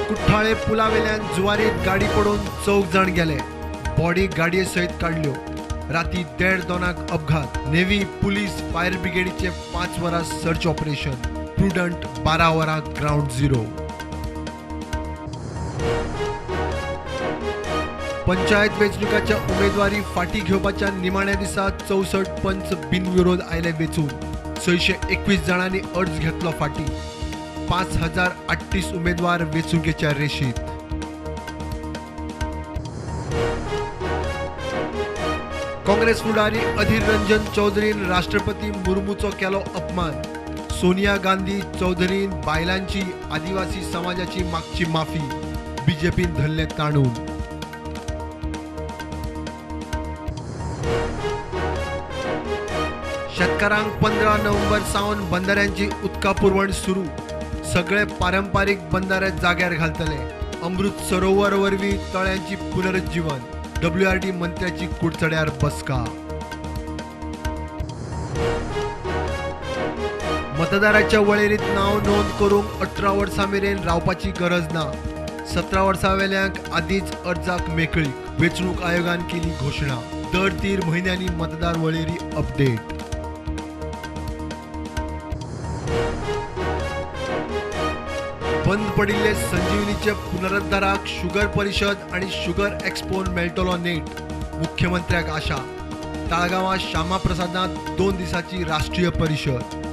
कुठ्ठाळे पुलावेल्यान जुवारीत गाडी पडून 4 जाण गेले. बॉडी गाडये सयत काडल्यो. राती 1:30-2 अपघात. नेव्ही, पुलीस, फायर ब्रिगेडीचे 5 वरां सर्च ऑपरेशन. प्रुडंट 12 वरां ग्रावंड झिरो. पंचायत वेंचणुकाच्या उमेदवारी फाटी घेवपाच्या निमाण्या दिसा 64 पंच बिनविरोध आयले वेंचून. 621 जाणांनी अर्ज घेतलो फाटी. 5038 उमेदवार वेंचणुकेच्या रेशीत. काँग्रेस फुडारी अधीर रंजन चौधरीन राष्ट्रपती मुर्मूचो केलो अपमान. सोनिया गांधी चौधरीन बायलांची, आदिवासी समाजाची मागची माफी. बीजेपीन धरले ताणून. शेतकारांक 15 नोव्हेंबर सावन बंधाऱ्यांची उदका पुरवण सुरू. सगळे पारंपारीक बंधारे जाग्यार घालतले. अमृत सरोवर वरवीं तळ्यांची पुनरुज्जीवन. WRD मंत्र्याची कुडचड्यार बसका. मतदाराच्या वळेरीत नांव नोंद करूंक 18 वर्सां मेरेन रावपाची गरज ना. 17 वर्सां वेल्यांक आदींच अर्जाक मेकळीक. वेंचणूक आयोगान केली घोशणा. दर 3 म्हयन्यांनी मतदार वळेरी अपडेट. बंद पडिल्ले संजीवनीचे पुनरुद्धाराक शुगर परिशद आनी शुगर एक्स्पोन मेळटलो नेट. मुख्यमंत्र्याक आशा. ताळगांवां श्यामा प्रसादांत 2 दिसांची राष्ट्रीय परिशद.